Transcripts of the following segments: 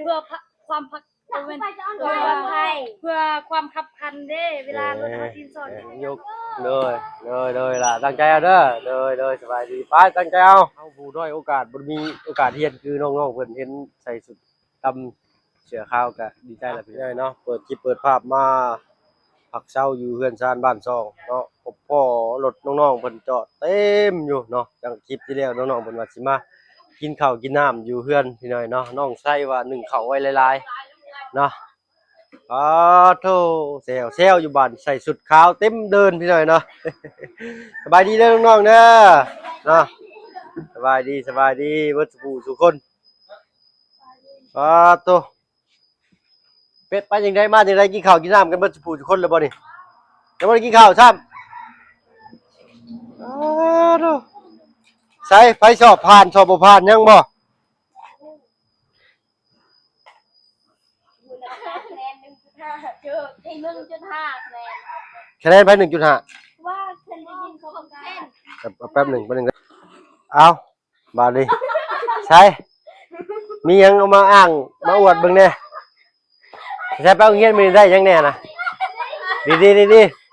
ພື່ອຄວາມພັກ ເພື່ອຄວາມພັກ ເພື່ອຄວາມຄັບຂັນເດ້ ເວລາລົດເຮົາຊີ້ນສອດ ເອີ ຍົກ ໂດຍ ໂດຍ ໂດຍ ຫຼ້າ ຕັ້ງໃຈເອົາເດີ ໂດຍ ໂດຍ ສະບາຍດີ ໄປ ຕັ້ງໃຈເອົາ ເຮົາຜູ້ດ້ອຍໂອກາດ ບໍ່ໄດ້ມີໂອກາດຮຽນຄືນ້ອງໆເພິ່ນ ເຫັນໃສ່ຊຸດ ຕຳເສື້ອຂາວກະດີໃຈລະພີ່ນ້ອງເນາະ ເປີດຄລິບເປີດພາບມາພັກເຊົາຢູ່ເຮືອນຊານບ້ານຊ່ອງເນາະ ພົບພໍ້ລົດນ້ອງໆເພິ່ນຈອດເຕັມຢູ່ເນາະ ຢ່າງຄລິບທີ່ແລ້ວນ້ອງໆເພິ່ນວ່າຊິມາກິນເຂົ້າກິນນ້ຳຢູ່ເຮືອນພີ່ນ້ອງເນາະ ນ້ອງໄຊວ່າໜຶ້ງເຂົ້າໄວ້ຫຼາຍໆເນາະ ປາໂທ້ ແຊວໆຢູ່ບ້ານໃສ່ຊຸດຂາວເຕັມເດີ່ນພີ່ນ້ອງເນາະ ສະບາຍດີເດີນ້ອງໆເດີເນາະ ສະບາຍດີ ສະບາຍດີເບິດສູ່ຜູ້ສູ່ຄົນ ປາໂທ້ ເປັດໄປຈັ່ງໃດມາຈັ່ງໃດ ກິນເຂົ້າກິນນ້ຳກັນເບິດສູ່ຜູ້ສູ່ຄົນແລ້ວບໍ່ນີ້ ຍັງບໍ່ໄດ້ກິນເຂົ້າຊ້ຳ ປາໂທ້ ໃສ ໃຜສອບຜ່ານ ສອບບໍ່ຜ່ານ ຍັງບໍ່ ຄະແນນໜຶ່ງຈຸດຫ້າ ຄະແນນ ຄະແນນໃຜໜຶ່ງຈຸດຫ້າ ວ່າເພິ່ນໄດ້ຍິນເຂົາເວົ້າກັນ ແປັບໜຶ່ງ ແປັບໜຶ່ງ ເອົາ ບາດນີ້ ໃສ ມີຫຍັງເອົາມາອ້າງມາອວດເບິ່ງແດ່ ໃສ ໄປໂຮງຮຽນມື້ນີ້ໄດ້ຫຍັງແດ່ນະ ດີໆ ດີໆ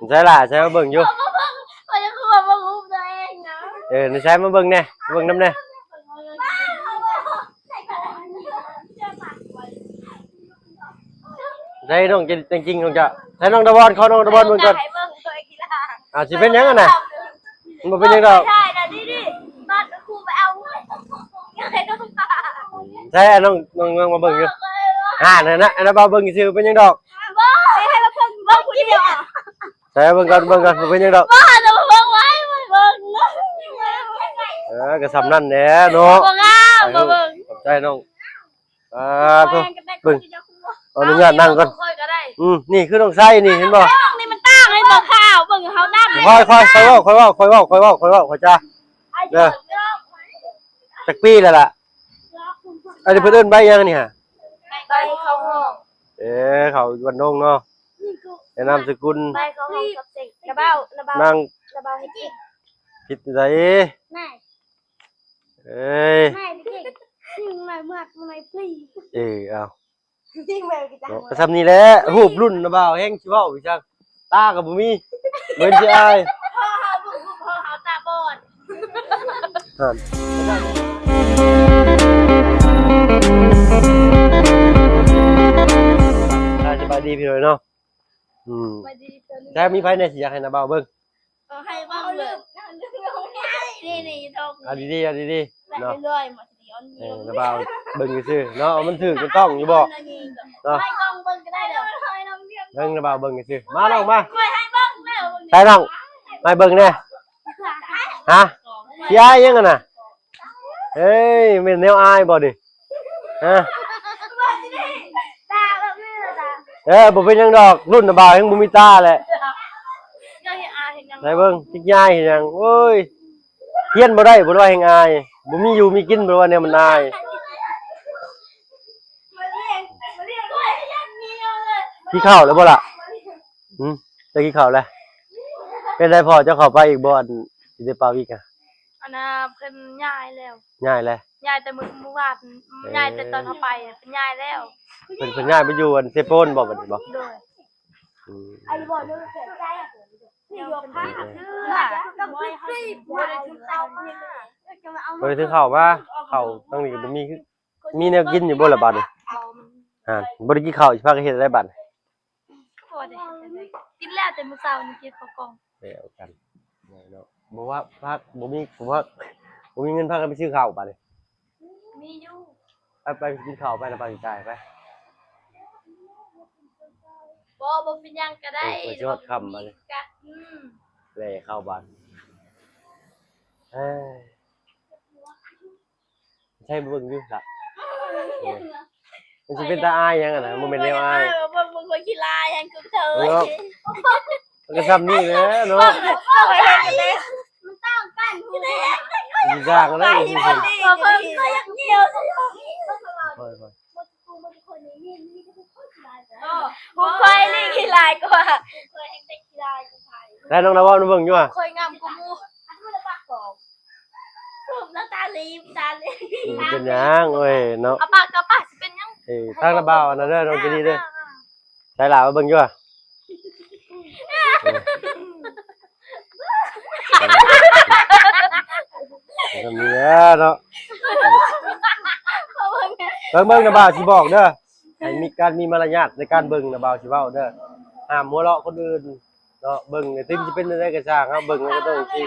ໃສລະ ໃສມາເບິ່ງຢູ່ ຂ້ອຍຢາກຮູ້ວ່າເບິ່ງຮູບຕົວເອງນະ ເອີ ໃສມາເບິ່ງແດ່ ເບິ່ງນຳແດ່ ໃສນ້ອງ ຕົວຈິງຂອງເຈົ້າ ໃສນ້ອງຕາບອນ ຂໍນ້ອງຕາບອນເບິ່ງກ່ອນ ໃຫ້ເບິ່ງຕົວເອງ ອ່າ ຊິເປັນຫຍັງຫັ້ນນະ ມັນບໍ່ເປັນຫຍັງດອກ ໃສນ້ອງ ນ້ອງ ນ້ອງມາເບິ່ງຢູ່ ອ່າ ນັ້ນນະ ອັນນັ້ນເວົ້າເບິ່ງຊື່ ເປັນຫຍັງດອກ ໃຫ້ເບິ່ງ ເບິ່ງຜູ້ດຽວ ໃສເບິ່ງກ່ອນ ເບິ່ງກ່ອນ ບໍ່ເປັນຫຍັງດອກ ບໍ່ ເບິ່ງໄວ້ ເບິ່ງ ເອີ ກໍສ່ຳນັ້ນແຫຼະເນາະ ບໍ່ງາມ ບໍ່ເບິ່ງ ຂອບໃຈນ້ອງ ອ່າ ໂທ້ ເບິ່ງ ຂໍອະນຸຍາດນັ່ງກ່ອນ ຂ້ອຍກໍໄດ້ ອືມ ນີ້ຄືນ້ອງໄຊນີ້ ເຫັນບໍ່ ນ້ອງນີ້ມັນຕ່າງ ເຫັນບໍ່ຂາວ ເບິ່ງເຮົາດຳ ຄ່ອຍໆ ຄ່ອຍເວົ້າ ຄ່ອຍເວົ້າ ຄ່ອຍເວົ້າ ຄ່ອຍເວົ້າ ຄ່ອຍເວົ້າ ຂ້ອຍຈະ ເດີ ຈັກປີແລ້ວລະ ອັນນີ້ເພິ່ນເອີ້ນໃບຫຍັງນີ້ຫະ ໃບເຂົ້າຫ້ອງ ເອີ ເຂົ້າວັນດົງເນາະ ແນະນາມສະກຸນ ໃບເຂົ້າຫ້ອງ ນາງ ນາງ ຜິດໃດ ເອີຍ ເອີ ເອົາ ເນາະ ກໍສ່ຳນີ້ແຫຼະ ຮູບລຸ້ນນະບ່າວ ແຮງຊິເວົ້າອີກຈັກ ຕາກໍບໍ່ມີ ເບິ່ງຊິອາຍ ພໍ່ເຮົາ ລູກພໍ່ເຮົາຕາບອດ ຫັ້ນ ສະບາຍດີພີ່ນ້ອງເນາະ ອືມ ສະບາຍດີ ແຕ່ມີໃຜແດ່ຊິຢາກໃຫ້ນະບ່າວເບິ່ງ ກໍໃຫ້ເບິ່ງເລີຍ ນີ້ໆ ອ່າ ດີໆ ອ່າ ດີໆ ເນາະ ເອີ ນະບ່າວເບິ່ງຊື່ໆ ເນາະ ມັນຖືກມັນຕ້ອງຢູ່ບໍ່ ເນາະ ໃຫ້ກ້ອງເບິ່ງກໍໄດ້ເດີ ເບິ່ງນະບ່າວເບິ່ງຊື່ໆ ມານ້ອງມາ ຂ້ອຍໃຫ້ເບິ່ງແລ້ວ ໃສ່ນ້ອງ ໃຫ້ເບິ່ງແດ່ ຮະ ຊິອາຍຫຍັງຫັ້ນນະ ເອີຍ ແມ່ນແນວອາຍບໍ່ນີ້ ຮະ ເອີ ບໍ່ເປັນຫຍັງດອກ ລຸ້ນນະບ່າວແຮງບໍ່ມີຕາແຫຼະ ໃສ່ເບິ່ງ ຕິກຍາຍເຮັດຫຍັງ ໂອ້ຍ ຮຽນບໍ່ໄດ້ ບໍ່ໄດ້ວ່າແຮງອາຍ ບໍ່ມີຢູ່ມີກິນ ບໍ່ໄດ້ວ່າແນວມັນອາຍ ກິນເຂົ້າແລ້ວບໍ່ລະ ຫື ເຈົ້າກິນເຂົ້າແລ້ວ ເປັນໃດພໍ່ ເຈົ້າເຂົ້າໄປອີກບໍ່ ອັນ ຊິໄດ້ປາວິກ ອັນນ່າ ເພິ່ນຍ້າຍແລ້ວ ຍ້າຍແລ້ວ ຍ້າຍແຕ່ມື້ ມື້ວານ ເອີ ຍ້າຍແຕ່ຕອນເຮົາໄປ ເພິ່ນຍ້າຍແລ້ວ ເພິ່ນ ເພິ່ນຍ້າຍໄປຢູ່ອັນເຊໂປນບໍ່ ບັດນີ້ບໍ່ ໂດຍ ອືມ ບໍ່ໄດ້ຖືເຂົ້າມາ ເຂົ້າທາງນີ້ກໍບໍ່ມີ ມີແນວກິນຢູ່ບໍ່ລະບັດນີ້ ຫັ້ນ ບໍ່ໄດ້ກິນເຂົ້າ ຊິພາກັນເຮັດແນວໃດບັດນີ້ ກໍບໍ່ໄດ້ເຮັດແນວໃດ ກິນແລ້ວແຕ່ມື້ເຊົ້ານີ້ ກິນເຂົ້າກ່ອງ ແລ້ວກັນ ເນາະ ບໍ່ວ່າພັກ ບໍ່ມີ ບໍ່ ບໍ່ມີເງິນພາກັນໄປຊື້ເຂົ້າບາດນີ້ ມີຢູ່ ໄປ ໄປກິນເຂົ້າໄປນະ ໄປຈ່າຍໄປ ບໍ່ ບໍ່ເປັນຫຍັງກໍໄດ້ ໂອ້ຍ ຊິຮອດຄ່ຳບາດນີ້ ອືມ ແລ່ເຂົ້າບາດ ເອີ ໃສ່ເບິ່ງຢູ່ລະ ເອີ ມັນຊິເປັນຕາອາຍຫຍັງຫັ້ນນະ ບໍ່ແມ່ນແນວອາຍ ເບິ່ງ ເບິ່ງຄົນຂີ້ລາຍຫຍັງຄືເທີ ເນາະ ມັນກໍສ່ຳນີ້ແຫຼະເນາະ ມັນຕ່າງກັນ ມັນຕ່າງກັນ ເບິ່ງ ເບິ່ງ ຂ້ອຍຢາກຍ່ຽວ ຜູ້ຂ້ອຍນີ້ຂີ້ລາຍກວ່າ ແລ້ວນ້ອງນາວອນເບິ່ງຢູ່ຫວາ ຂ້ອຍງາມກວ່າໝູ່ ຕີບສັນ ເປັນຫຍັງເອີຍເນາະ? ເອົາປາກ ເອົາປາກ ຊິເປັນຫຍັງ? ເອີ ທາງລະບ່າວອັນນັ້ນເດີ ນ້ອງເຈດີເດີ. ໃສລະ ມາເບິ່ງຢູ່ຫວາ? ເອີ ເອີ ກໍມີແລ້ວເນາະ. ເບິ່ງໆ ນະບ່າວຊິບອກເດີ ໃຫ້ມີການມີມາລະຍາດໃນການເບິ່ງ ນະບ່າວຊິເວົ້າເດີ. ຫ້າມຫົວເລາະຄົນອື່ນເນາະ ເບິ່ງໃນທີມຊິເປັນແນວໃດກໍຊ່າງ ເຮົາເບິ່ງເຮົາກໍຕ້ອງຊິ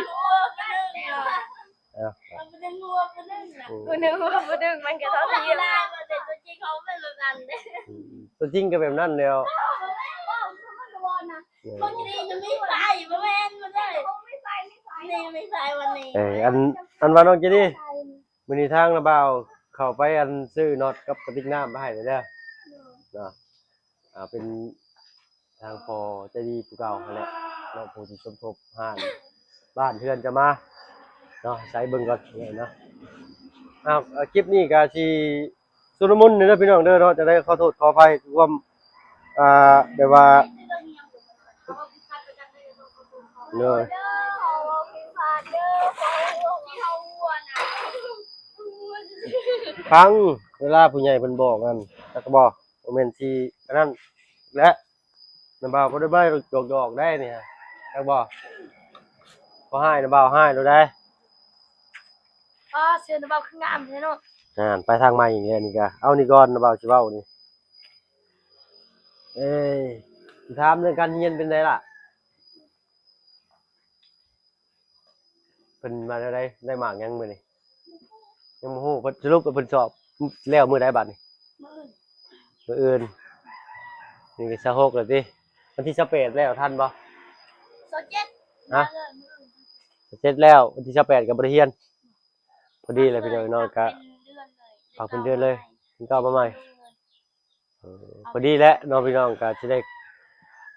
ເອົາ ເອົາ ຜູ້ໜຶ່ງຫົວຜູ້ໜຶ່ງນະ ອືມ ຜູ້ໜຶ່ງຫົວຜູ້ໜຶ່ງ ມັນກໍເທົ່າທີມ ຕົວຈິງເຂົາເປັນແບບນັ້ນເດ້. ອືມ ຕົວຈິງກໍແບບນັ້ນແຫຼ້ວ. ເອີ ມັນຈະໄດ້ມີໄຟ ບໍ່ແມ່ນ ບໍ່ໄດ້ ນີ້ມີໄຟວັນນີ້. ເອີ ອັນ ອັນວ່ານ້ອງເຈດີ ມື້ນີ້ທາງນະບ່າວເຂົ້າໄປ ອັນ ຊື້ນັອດກັບກະຕິກນ້ຳມາໃຫ້ແດ່ເດີເນາະ. ອ່າ ເປັນທາງພໍ່ໃຈດີຜູ້ເກົ່າຫັ້ນແຫຼະເນາະ ຜູ້ທີ່ສົມທົບຮ້ານບ້ານເຮືອນຈະມາເນາະ. ໃສ່ເບິ່ງກ່ອນເນາະ. ອ້າວ ຄລິບນີ້ກໍຊິຊຸນລະມຸນເດີພີ່ນ້ອງເດີເນາະ. ຈັ່ງໃດຂໍໂທດຂໍອະໄພຄວາມ ອ່າ ແບບວ່າ ເດີ ຟັງເວລາຜູ້ໃຫຍ່ເພິ່ນບອກນັ້ນ ຈັກບໍ່? ບໍ່ແມ່ນຊິອັນນັ້ນແຫຼະ ນ້າບ່າວບໍ່ໄດ້ມາຢອກໆ ໄດ້ນີ້ ຈັກບໍ່? ພໍຮ້າຍ ນ້າບ່າວຮ້າຍໂລດໄດ໋. ອໍ ເສື້ອນ້າບ່າວຄືງາມແທ້ເນາະ. ຫັ້ນ ໄປທາງໃໝ່ອີກແລ້ວນີ້ກະ. ເອົານີ້ກ່ອນ ນ້າບ່າວຊິເວົ້ານີ້ ເອີຍ ຊິຖາມເລື່ອງການຮຽນເປັນໃດລະ? ເພິ່ນວ່າແນວໃດ? ໄດ້ມາກຫຍັງມື້ນີ້? ຍັງບໍ່ຮູ້. ເພິ່ນ ສະຫຼຸບວ່າເພິ່ນສອບແລ້ວມື້ໃດບັດນີ້? ມື້ອື່ນ ມື້ອື່ນ. ນີ້ກໍຊາວຫົກແລ້ວຕິ? ວັນທີຊາວແປດແລ້ວ ທັນບໍ່? ຊາວເຈັດ ຮະ? ຊາວເຈັດແລ້ວ ວັນທີຊາວແປດກໍບໍ່ໄດ້ຮຽນ. ພໍດີແຫຼະພີ່ນ້ອງເນາະ ກະພັກເປັນເດືອນເລີຍ ເພິ່ນກໍເອົາມາໃໝ່. ເອີ ພໍດີແຫຼະເນາະພີ່ນ້ອງ ກໍຊິໄດ້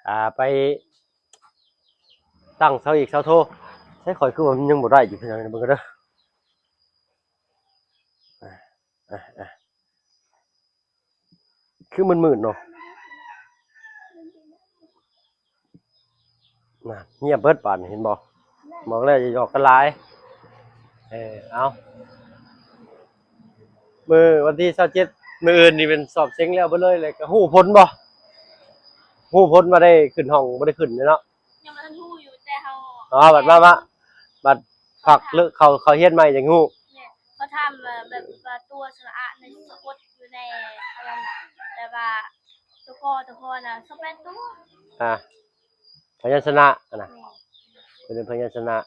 ອ່າ ໄປຕັ້ງເສົາອີກເສົາໂທ. ໃຊ້ຂ້ອຍຄືວ່າມັນຍັງບໍ່ໄດ້ຢູ່ພີ່ນ້ອງ ເບິ່ງກັນເດີ. ອ່າ ອ່າ ອ່າ ຄືມືດໆເນາະ. ນະ ງຽບເບິດບາດນີ້ ເຫັນບໍ່? ບອກແລ້ວຢ່າຫຍອກກັນຫຼາຍ. ເອີ ເອົາ ມື້ວັນທີຊາວເຈັດ ມື້ອື່ນນີ້ແມ່ນສອບເສັງແລ້ວເບິດເລີຍ ແລ້ວກໍຮູ້ຜົນບໍ່? ຮູ້ຜົນວ່າໄດ້ຂຶ້ນຫ້ອງ ບໍ່ໄດ້ຂຶ້ນເນາະ? ຍັງບໍ່ທັນຮູ້ຢູ່ ແຕ່ເຮົາ ອໍ ບັດມາ ມາ ບັດພັກເລີກເຂົ້າ ເຂົ້າຮຽນໃໝ່ຈັ່ງຮູ້. ແມ່ນ ເຂົາຖາມວ່າແບບວ່າຕົວສະຫຼະອະໃນສະກົດຢູ່ໃນອັນນັ້ນນະ ແຕ່ວ່າຕົວ ກ ຕົວ ກ ນະ ຊາວແປດຕົວ. ອ່າ ພະຍັນຊະນະຫັ້ນນະ. ແມ່ນ ເພິ່ນເອີ້ນພະຍັນຊະນະ.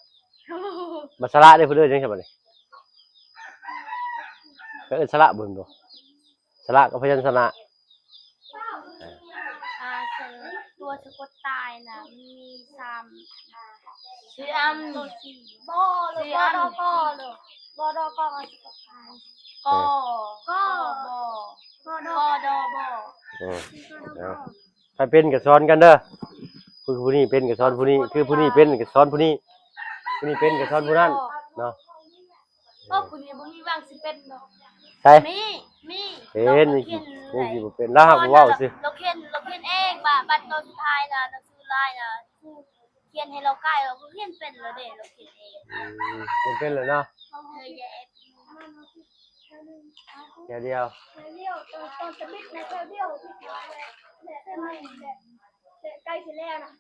ບັດສະຫຼະເດ້ ເພິ່ນເອີ້ນຫຍັງຊະບັດນີ້? ເຂົາເອີ້ນສະຫຼະບໍ່ແມ່ນບໍ່? ສະຫຼະກັບພະຍັນຊະນະ. ອ່າ ຕົວສະກົດຕາຍນະ ມັນມີສາມ ສີ່ອັນ ບໍ່ ບໍ່ ບໍ່ ກ ກ ກ ກ ບໍ່ ກ ກ ບໍ່ ກ ກ ບໍ່. ເອີ ໃຜເປັນກໍສອນກັນເດີ ຜູ້ ຜູ້ນີ້ເປັນກໍສອນຜູ້ນີ້ ຄືຜູ້ນີ້ເປັນກໍສອນຜູ້ນີ້ ຜູ້ນີ້ເປັນກໍສອນຜູ້ນັ້ນເນາະ. ເພາະຜູ້ນີ້ບໍ່ມີຫວັງຊິເປັນເນາະ. ໃສ? ມີ ມີ ເປັນ ຍັງຊິບໍ່ເປັນ ລາວຫາກບໍ່ເວົ້າຊື່. ລາວຂຽນ ລາວຂຽນເອງວ່າບັດຕອນສຸດທ້າຍນະ ໜັງສືລາຍນະ ຂຽນໃຫ້ລາວກາຍ ລາວກໍຂຽນເປັນແລ້ວເດ້ ລາວຂຽນເອງ. ອືມ ຂຽນເປັນແລ້ວເນາະ. ແຖວດຽວ ແຖວດຽວ ຕອນ ຕອນທຳອິດນະ ແຖວດຽວ ແບບ ແບບ ແບບ ໃກ້ຊິແລ້ວນະ.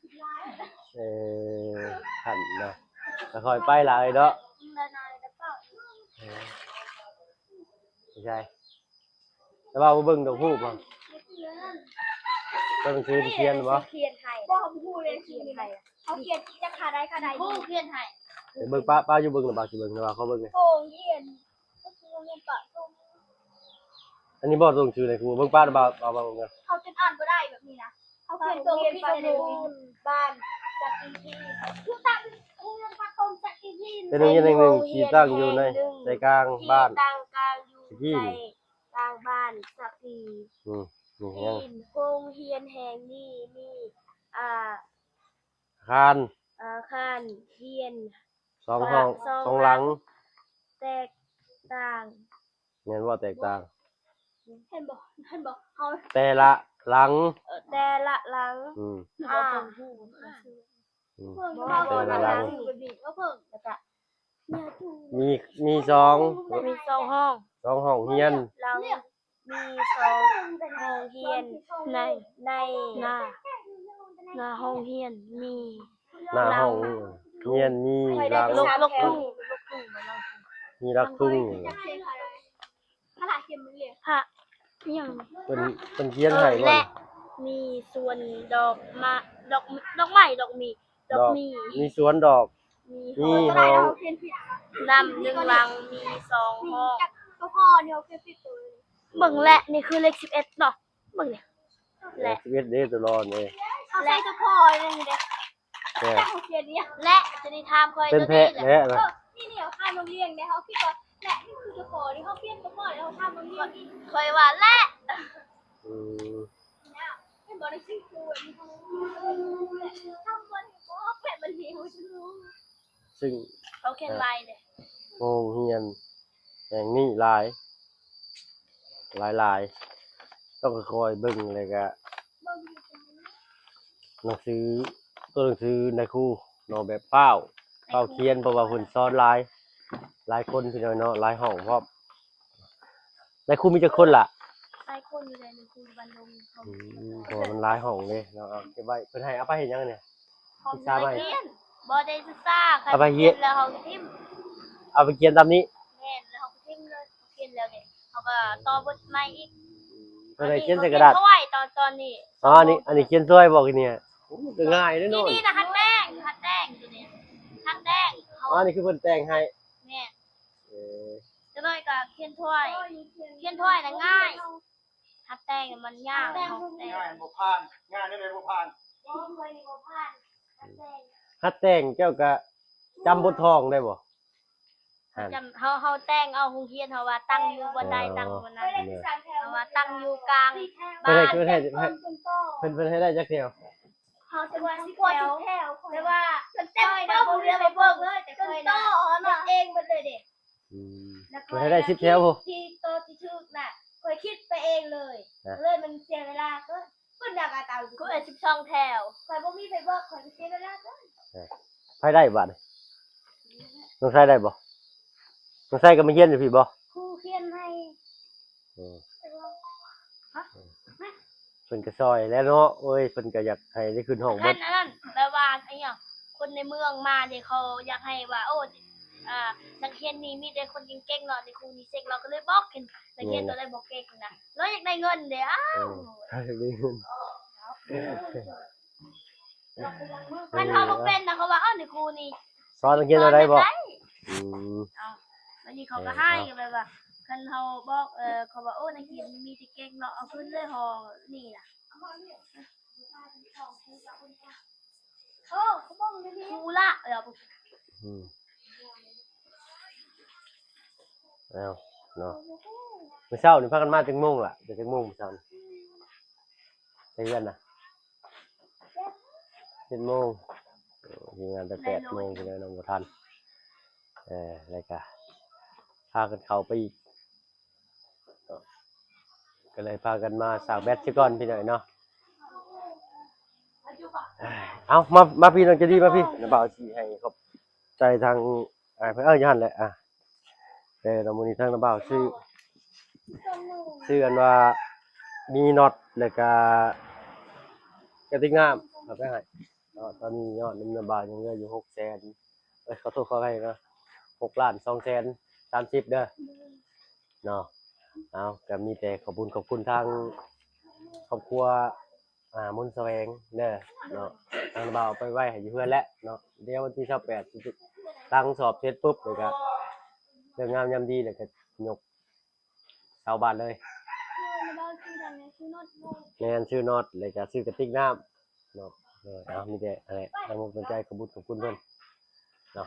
ເອີ ຄັນເນາະ ຄ່ອຍໆໄປຫຼາຍເນາະ. ເອີ ໃຊ່ ແຕ່ວ່າບໍ່ເບິ່ງດອກຮູບບໍ່? ເບິ່ງຊື່ຂຽນບໍ່? ຂຽນໃຫ້ ບໍ່ຮູ້ເລີຍຂຽນໃຫ້. ເຂົາຂຽນຈາກຂາໃດຂາໃດ ຜູ້ຂຽນໃຫ້. ເບິ່ງປະ ປະຢູ່ເບິ່ງນະ ປະຊິເບິ່ງນະ ວ່າເຂົາເບິ່ງ. ໂຮງຮຽນ ກໍຄືໂຮງຮຽນປະຖົມ. ອັນນີ້ບໍ່ລົງຊື່ໃນຄູ ເບິ່ງປະນະ ປະ ປະ ປະເບິ່ງ. ເຂົາຈົນອ່ານບໍ່ໄດ້ແບບນີ້ນະ. ເຂົາຂຽນຕົວຜິດ ໂຮງຮຽນປະຖົມ ບ້ານສັກກີພີ ຄືຕັ້ງໂຮງຮຽນປະຖົມສັກກີພີ. ເປັນໂຮງຮຽນແຫ່ງໜຶ່ງທີ່ຕັ້ງຢູ່ໃນໃຈກາງບ້ານ ທີ່ຕັ້ງກາງຢູ່ໃຈກາງບ້ານສັກກີ. ອືມ ໂຮງຮຽນແຫ່ງນີ້ມີ ອ່າ ອາຄານ ອາຄານຮຽນສອງຫ້ອງ ສອງ ສອງຫຼັງ ແຕກຕ່າງ. ແມ່ນບໍ່? ແຕກຕ່າງ. ເຫັນບໍ່? ເຫັນບໍ່? ເຮົາ ແຕ່ລະຫຼັງ ເອີ ແຕ່ລະຫຼັງ. ອືມ ອ່າ ອືມ ແຕ່ລະຫຼັງ ແລ້ວກະ ມີ ມີສອງ ມີສອງຫ້ອງ ສອງຫ້ອງຮຽນ ຫຼັງ ມີສອງໂຮງຮຽນ ໃນ ໃນ ໜ້າ ໜ້າໂຮງຮຽນມີ ໜ້າຫ້ອງຮຽນມີຫຼັງ ລົກ ລົກທຸ່ງ ມີຫຼັກທຸ່ງ ພະ ອີ່ຫຍັງ ເພິ່ນ ເພິ່ນຂຽນໃຫ້ບໍ່ ແລະ ມີສວນດອກມະ ດອກ ດອກໄມ້ ດອກມີ ດອກມີ ມີສວນດອກ ມີ ມີຫ້ອງ ນຳໜຶ່ງຫຼັງ ມີສອງຫ້ອງ ເບິ່ງແຫຼະ ນີ້ຄືເລກສິບເອັດເນາະ ເບິ່ງນີ້ ເລກສິບເອັດເດ້ ຕົວລອນເດ້ ເຮົາໃສ່ຕົວພໍນີ້ເດ້ ແມ່ນ ແລະ ຈະໄດ້ຖາມຂ້ອຍ ເປັນແພະແຫຼະ ເອີ ນີ້ ນີ້ ເຮົາຖາມໂຮງຮຽນເດ້ ເຮົາຄິດວ່າ ແລະ ນີ້ຄືຕົວພໍນີ້ ເຮົາປ່ຽນຕົວພໍແລ້ວ ເຮົາຖາມໂຮງຮຽນ ຂ້ອຍວ່າ ແລະ ອືມ ເຫັນບໍ່ ໃນຊື່ຄື ເຮົາບໍ່ໄດ້ບອກ ແບບມັນເຫັນ ເຮົາຈະຮູ້ ຊຶ່ງ ເຂົາຂຽນໄວ້ເດ້ ໂຮງຮຽນແຫ່ງນີ້ຫຼາຍ ຫຼາຍໆ ຕ້ອງຄ່ອຍໆເບິ່ງ ແລ້ວກະໜັງສື ຕົວໜັງສືນາຍຄູເນາະ ແບບຟ້າວ ຟ້າວຂຽນ ເພາະວ່າເພິ່ນສອນຫຼາຍ ຫຼາຍຄົນພີ່ນ້ອງເນາະ ຫຼາຍຫ້ອງພ້ອມ. ນາຍຄູມີຈັກຄົນລະ? ຫຼາຍຄົນຢູ່ເດ້ ນາຍຄູຢູ່ບ້ານດົງເຂົາ ອືມ ເພາະວ່າມັນຫຼາຍຫ້ອງເດ້ເນາະ ເອົາເກັບໄວ້ ເພິ່ນໃຫ້ເອົາໄປເຮັດຫຍັງນີ້? ເຂົາ ສຶກສາໃໝ່ ເອົາໄປຮຽນ ບໍ່ໄດ້ສຶກສາ ເອົາໄປຮຽນ ແລ້ວເຮົາຖິ້ມ ເອົາໄປຂຽນຕາມນີ້ ແມ່ນ ແລ້ວເຮົາກໍຖິ້ມເລີຍ ຂຽນແລ້ວນີ້ ເຮົາກໍຕໍ່ບົດໃໝ່ອີກ ເພິ່ນໃຫ້ຂຽນໃສ່ກະດາດ ອັນນີ້ເຂົາຂຽນຖ້ວຍ ຕອນ ຕອນນີ້ ອໍ ອັນນີ້ ອັນນີ້ຂຽນຖ້ວຍບໍ່ ນີ້ ໂອ້ ກໍງ່າຍເດ້ເນາະ ນີ້ນະ ຫັດແຕ້ງ ຫັດແຕ້ງ ຕົວນີ້ ຫັດແຕ້ງ ອໍ ອັນນີ້ຄືເພິ່ນແຕ່ງໃຫ້ ແມ່ນ ເອີ ຈັກໜ້ອຍກໍຂຽນຖ້ວຍ ຂຽນຖ້ວຍນະງ່າຍ ຫັດແຕ່ງມັນຍາກ ແຕ່ງ ເຮົາແຕ່ງ ງ່າຍບໍ່ຜ່ານ ງ່າຍແນວໃດບໍ່ຜ່ານ ບໍ່ ຂ້ອຍນີ້ບໍ່ຜ່ານ ຫັດແຕ່ງ ຫັດແຕ່ງ ເຈົ້າກໍຈຳບົດທ່ອງໄດ້ບໍ່? ຫັ້ນ ຈຳ ເຮົາ ເຮົາແຕ່ງເອົາໂຮງຮຽນ ເຮົາວ່າຕັ້ງຢູ່ບ່ອນໃດ ອໍ ຕັ້ງບ່ອນນັ້ນ ແມ່ນ ເຮົາວ່າຕັ້ງຢູ່ກາງ ເພິ່ນໃຫ້ ບ້ານ ເພິ່ນໃຫ້ ເພິ່ນ ເພິ່ນໃຫ້ໄດ້ຈັກແຖວ? ເຮົາຈະວ່າສິບແຖວ ແຕ່ວ່າເພິ່ນແຕ່ງບໍ່ຮູ້ເລື່ອງໄປເບິ່ງເລີຍ ແຕ່ຂ້ອຍນະເຮັດເອງໝົດເລີຍເດ້ ອືມ ແລ້ວຂ້ອຍ ເພິ່ນໃຫ້ໄດ້ສິບແຖວພຸ້ນ ທີ່ໂຕທີ່ຖືກນະ ຂ້ອຍຄິດໄປເອງເລີຍ ນະ ເລີຍມັນເສຍເວລາເກີນ ເພິ່ນນະວ່າຕາມ ຂ້ອຍສິບສອງແຖວ ຂ້ອຍບໍ່ມີໃຜບອກ ຂ້ອຍກໍເສຍເວລາເກີນ ນະ ໃຜໄດ້ບາດນີ້? ນ້ອງຊາຍໄດ້ບໍ່? ນ້ອງຊາຍກໍມາຮຽນຢູ່ພີ້ບໍ່? ຄູຂຽນໃຫ້ ເອີ ຮະ? ເພິ່ນກໍຊ່ອຍແຫຼະເນາະ ໂອ້ຍ ເພິ່ນກໍຢາກໃຫ້ໄດ້ຂຶ້ນຫ້ອງເບິດ ອັນນັ້ນ ແບບວ່າ ອີຫຍັງ ຄົນໃນເມືອງມາເດ້ ເຂົາຢາກໃຫ້ວ່າ ໂອ້ ອ່າ ນັກຮຽນນີ້ມີແຕ່ຄົນເກັ່ງໆເນາະ ເດຄູນີ້ເສັງ ເຮົາກໍເລີຍບອກ ນັກຮຽນ ແມ່ນ ຕົວໃດບໍ່ເກັ່ງນະ ເຮົາຢາກໄດ້ເງິນເດ້ ອ້າວ ເອີ ຢາກໄດ້ເງິນ ຄັນເຮົາບໍ່ເປັນນະ ເຂົາວ່າ ເອີ ເດຄູນີ້ສອນນັກຮຽນເທົ່າໃດບໍ່? ອືມ ເອົາ ບັດນີ້ເຂົາກໍໃຫ້ ເອີ ແບບວ່າ ຄັນເຮົາບອກ ເອີ ເຂົາວ່າ ໂອ້ ນັກຮຽນມີແຕ່ເກັ່ງເນາະ ເອົາຂຶ້ນເລີຍຫໍນີ້ນະ ຄູລະ ເອີ ອືມ ເອົາເນາະ ມື້ເຊົ້ານີ້ພາກັນມາຈັກໂມງລະ? ແຕ່ຈັກໂມງມື້ເຊົ້ານີ້? ແຕ່ເຮືອນນະ ເຈັດໂມງ ໂອ້ ທີມງານແຕ່ແປດໂມງພຸ້ນແຫຼະ ຍັງບໍ່ທັນ ເອີ ແລ້ວກະພາກັນເຂົ້າໄປອີກ ກໍເລີຍພາກັນມາຊາກແບັດຊະກ່ອນພີ່ນ້ອງເນາະ ເອົາ ມາ ມາພີ່ນ້ອງໃຈດີ ມາພີ່ ນ້າບ່າວຊິໃຫ້ຂອບໃຈທາງ ອ່າ ເພິ່ນ ເອີ ຢູ່ຫັ້ນແຫຼະ ອ່າ ເອີ ແລ້ວມື້ນີ້ທາງນ້າບ່າວຊື້ ຊື້ອັນວ່າມີນັອດ ແລ້ວກະກະຕິກນ້ຳເອົາໄປໃຫ້ເນາະ ຕອນນີ້ຍອດນຳນ້າບ່າວຍັງເຫຼືອຢູ່ຫົກແສນ ເອີຍ ຂໍໂທດຂໍອະໄພເນາະ ຫົກລ້ານສອງແສນສາມສິບເດີເນາະ ເອົາ ກະມີແຕ່ຂອບບຸນຂອບຄຸນທາງຄອບຄົວ ອ່າ ມົນສະແຫວງເດີເນາະ ທາງບ່າວເອົາໄປໄວ້ໃຫ້ຢູ່ເຮືອນແລ້ວເນາະ ດຽວວັນທີຊາວແປດ ຫຼັງສອບເສັດປຸບ ແລ້ວກະເລີກງາມຍາມດີ ແລ້ວກະຍົກເສົາບ້ານເລີຍ ແມ່ນ ຊື້ນັອດ ແລ້ວກະຊື້ກະຕິກນ້ຳເນາະ ເອີ ເອົາ ມີແຕ່ອັນນັ້ນແຫຼະ ທັງໝົດທັງໃຈ ຂອບບຸນຂອບຄຸນເພິ່ນເນາະ.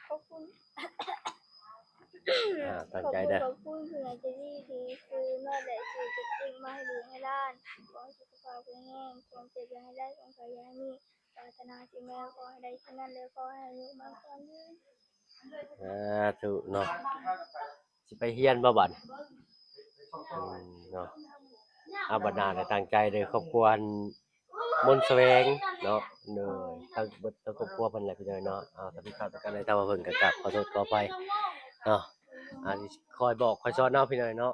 ຂອບຄຸນ ອ່າ ຕັ້ງໃຈເດີ ຂອບຄຸນຜູ້ໃຫຍ່ໃຈດີທີ່ຊື້ນັອດ ແລະ ຊື້ກະຕິກມາໃຫ້ລູກໃຫ້ຫຼານ ຂໍໃຫ້ສຸຂະພາບແຂງແຮງ ຄວາມເຈັບຢ່າໃຫ້ໄດ້ ຄວາມໄຂ້ຢ່າໃຫ້ມີ ປາດຖະໜາສິ່ງໃດຂໍໃຫ້ໄດ້ສິ່ງນັ້ນ ແລະ ຂໍໃຫ້ອາຍຸໝັ້ນຂວັນຍືນ ສາທຸເນາະ ຊິໄປຮຽນບໍ່ບາດນີ້? ອືມ ເນາະ ເອົາ ບັດໜ້າກໍຕັ້ງໃຈເດີ ຄອບຄົວ ມົນສະແຫວງເນາະ ໂດຍ ທັງເບິດທັງຄອບຄົວເພິ່ນແຫຼະພີ່ນ້ອງເນາະ. ເອົາ ຖ້າຜິດພາດປະການໃດ ທາງວ່າເພິ່ນກໍກາບຂໍໂທດຂໍອະໄພເນາະ. ອ່າ ຊິຄອຍບອກຄອຍສອນເນາະພີ່ນ້ອງເນາະ.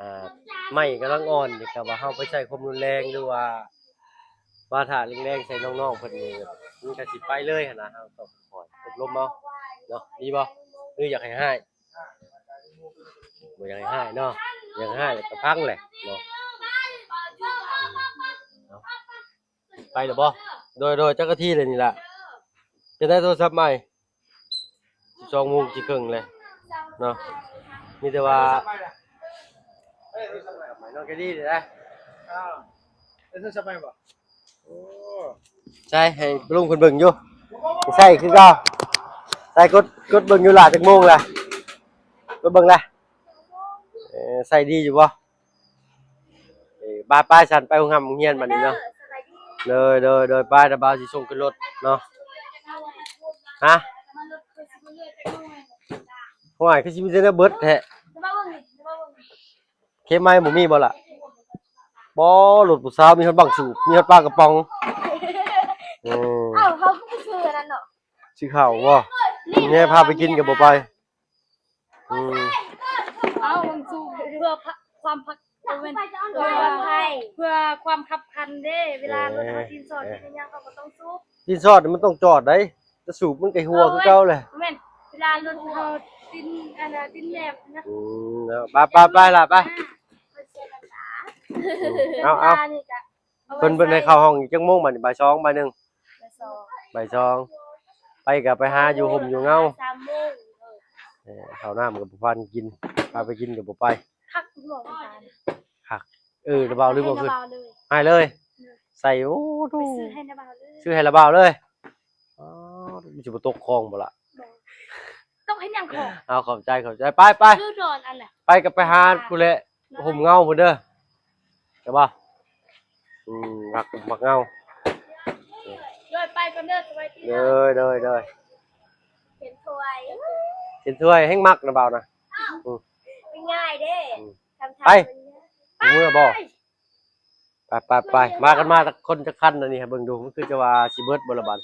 ອ່າ ໄມ້ກຳລັງອ່ອນນີ້ ກໍວ່າເຮົາໄປໃຊ້ຄວາມຮຸນແຮງ ຫຼືວ່າວ່າຖ້າແຮງໆໃສ່ນ້ອງໆເພິ່ນນີ້ ມັນກໍຊິໄປເລີຍຫັ້ນນະ. ເຮົາຕ້ອງຄອຍອົບຮົມເອົາເນາະ ດີບໍ່? ຫຼືຢາກໃຫ້ຮ້າຍ? ບໍ່ຢາກໃຫ້ຮ້າຍເນາະ ຢາກໃຫ້ຮ້າຍກໍພັງແຫຼະເນາະ. ເອົາ ໄປແລ້ວບໍ່? ໂດຍ ໂດຍ ຈັກນາທີແລ້ວນີ້ລະ? ຈະໄດ້ໂທລະສັບໃໝ່ ສິບສອງໂມງຊິເຄິ່ງແລ້ວເນາະ. ມີແຕ່ວ່າ ເອີ ໂທລະສັບໃໝ່ ນ້ອງແຄດດີ້ເດ້. ອ້າວ ໄດ້ໂທລະສັບໃໝ່ບໍ່? ໂອ້ ໃຊ້ໃຫ້ລຸງເພິ່ນເບິ່ງຢູ່ ໃຊ້ຄືເກົ່າ. ໃຊ້ກົດ ກົດເບິ່ງຢູ່ລະ ຈັກໂມງລະ ກົດເບິ່ງລະ. ເອີ ໃຊ້ດີຢູ່ບໍ່? ເອີ ບາຍ ໄປຊັ້ນ ໄປໂຮງຮ່ຳໂຮງຮຽນບັດນີ້ເນາະ. ໂດຍ ໂດຍ ໂດຍ ໄປ ດາບ່າວຊິສົ່ງຂຶ້ນລົດເນາະ. ຮະ? ຫ້ວຍ ຄືຊິມີແຕ່ແນວເບິດແທ້. ເຄໄມບໍ່ມີບໍ່ລະ? ບໍ່ ລົດຜູ້ສາວມີຮອດບັ້ງສູບ ມີຮອດປາກະປ໋ອງ. ເອີ ອ້າວ ເຮົາຄືບໍ່ຊື້ອັນນັ້ນເນາະ ຊື້ເຂົ້າບໍ່? ນີ້ ແມ່ພາໄປກິນກໍບໍ່ໄປ. ອືມ ເອົາ ບັ້ງສູບເພື່ອຄວາມພັກ ບໍ່ແມ່ນ ເພື່ອ ເພື່ອຄວາມຄັບຄັນເດ້. ເວລາລົດເຮົາຕີນສອດ ເອີ ເປັນຫຍັງ ເຮົາກໍຕ້ອງສູບ. ຕີນສອດມັນຕ້ອງຈອດໄດ໋ ຈະສູບມັນກໍຮົ່ວຄືເກົ່າແຫຼະ. ບໍ່ແມ່ນ ເວລາລົດເຮົາຕີນ ອັນນ່າ ຕີນແນບນະ. ອືມ ເອົາ ໄປ ໄປ ໄປລະ ໄປ. ເອົາ ເອົາ ເພິ່ນ ເພິ່ນໃຫ້ເຂົ້າຫ້ອງຈັກໂມງບັດນີ້? ບ່າຍສອງ ບ່າຍໜຶ່ງ? ບ່າຍສອງ ບ່າຍສອງ ໄປກໍໄປຫາຢູ່ຮົ່ມຢູ່ເງົາ. ສາມໂມງ ເອີ ເອີ ເຂົ້ານ້ຳກໍບໍ່ພາກັນກິນ ພາໄປກິນກໍບໍ່ໄປ. ຄັກ ລວກນ້ຳຕານ ຄັກ. ເອີ ລະບ່າວລືມເອົາຂຶ້ນ ໃຫ້ລະບ່າວເລີຍ ໃຫ້ເລີຍ. ເອີ ໃສ່ ໂອ້ ໄປຊື້ໃຫ້ລະບ່າວເລີຍ ຊື້ໃຫ້ລະບ່າວເລີຍ. ອໍ ມັນຊິບໍ່ຕົກຄອງບໍ່ລະ? ບໍ່ ຕົກເຮັດຫຍັງຄອງ? ເອົາ ຂອບໃຈ ຂອບໃຈ ໄປ ໄປ ຄືດອນອັນແຫຼະ ໄປກໍໄປຫາພຸ້ນແຫຼະ ຮົ່ມເງົາພຸ້ນເດີ ເຫັນບໍ່? ອືມ ມັກ ມັກເງົາ. ໂດຍ ໄປກ່ອນເດີ ສະບາຍດີ. ໂດຍ ໂດຍ ໂດຍ ເຫັນຖ້ວຍ ເຫັນຖ້ວຍແຮ່ງມັກນະບ່າວນະ. ອືມ ມັນງ່າຍເດ້. ອືມ ໄປ ເມືອບໍ່? ໄປ ໄປ ໄປ ມາກັນມາຈັກຄົນຈັກຄັນອັນນີ້ ໃຫ້ເບິ່ງດູ ມັນຄືຈະວ່າຊິເບິດບໍ່ລະບາດ.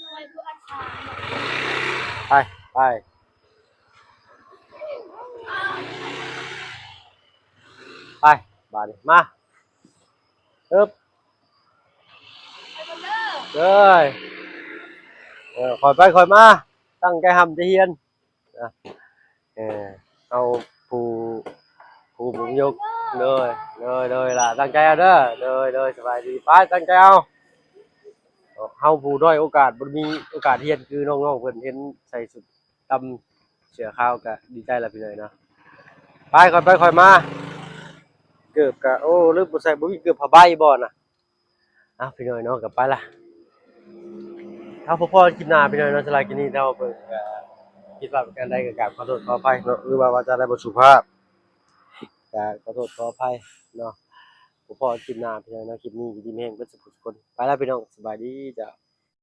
ໄປ ໄປ ໄປ ບາດນີ້ ມາ ເອີບ ເອີຍ ເອີ ຄ່ອຍໄປຄ່ອຍມາ ຕັ້ງໃຈຮ່ຳໃຈຮຽນ. ເອີ ເຮົາຜູ້ ຜູ້ບຸກຍົກ. ໂດຍ ໂດຍ ໂດຍ ຫຼ້າຕັ້ງໃຈເອົາເດີ. ໂດຍ ໂດຍ ສະບາຍດີ ໄປຕັ້ງໃຈເອົາ. ເຮົາຜູ້ດ້ອຍໂອກາດ ບໍ່ໄດ້ມີໂອກາດຮຽນຄືນ້ອງໆເພິ່ນ ເຫັນໃສ່ຊຸດດຳເສື້ອຂາວກະດີໃຈລະພີ່ນ້ອງເນາະ. ໄປ ຄ່ອຍໄປຄ່ອຍມາ. ເກີບກະ ໂອ້ ລືມບໍ່ໃສ່ ບໍ່ມີເກີບຜ້າໃບບໍ່ນະ? ເອົາ ພີ່ນ້ອງເນາະ ກໍໄປລະ ເຮົາພໍ້ກັນຄລິບໜ້າພີ່ນ້ອງເນາະ. ສຳລັບຄລິບນີ້ເຮົາເບິ່ງກໍຜິດພາດປະການໃດກໍກາບຂໍໂທດຂໍອະໄພເນາະ ຫຼືວ່າວາຈາໃດບໍ່ສຸພາບກໍຂໍໂທດຂໍອະໄພເນາະ. ພໍ້ກັນຄລິບໜ້າພີ່ນ້ອງເນາະ ຄລິບນີ້ຢູ່ດີມີແຮງເບິດສູ່ທຸກຄົນ ໄປລະພີ່ນ້ອງ ສະບາຍດີເຈົ້າ.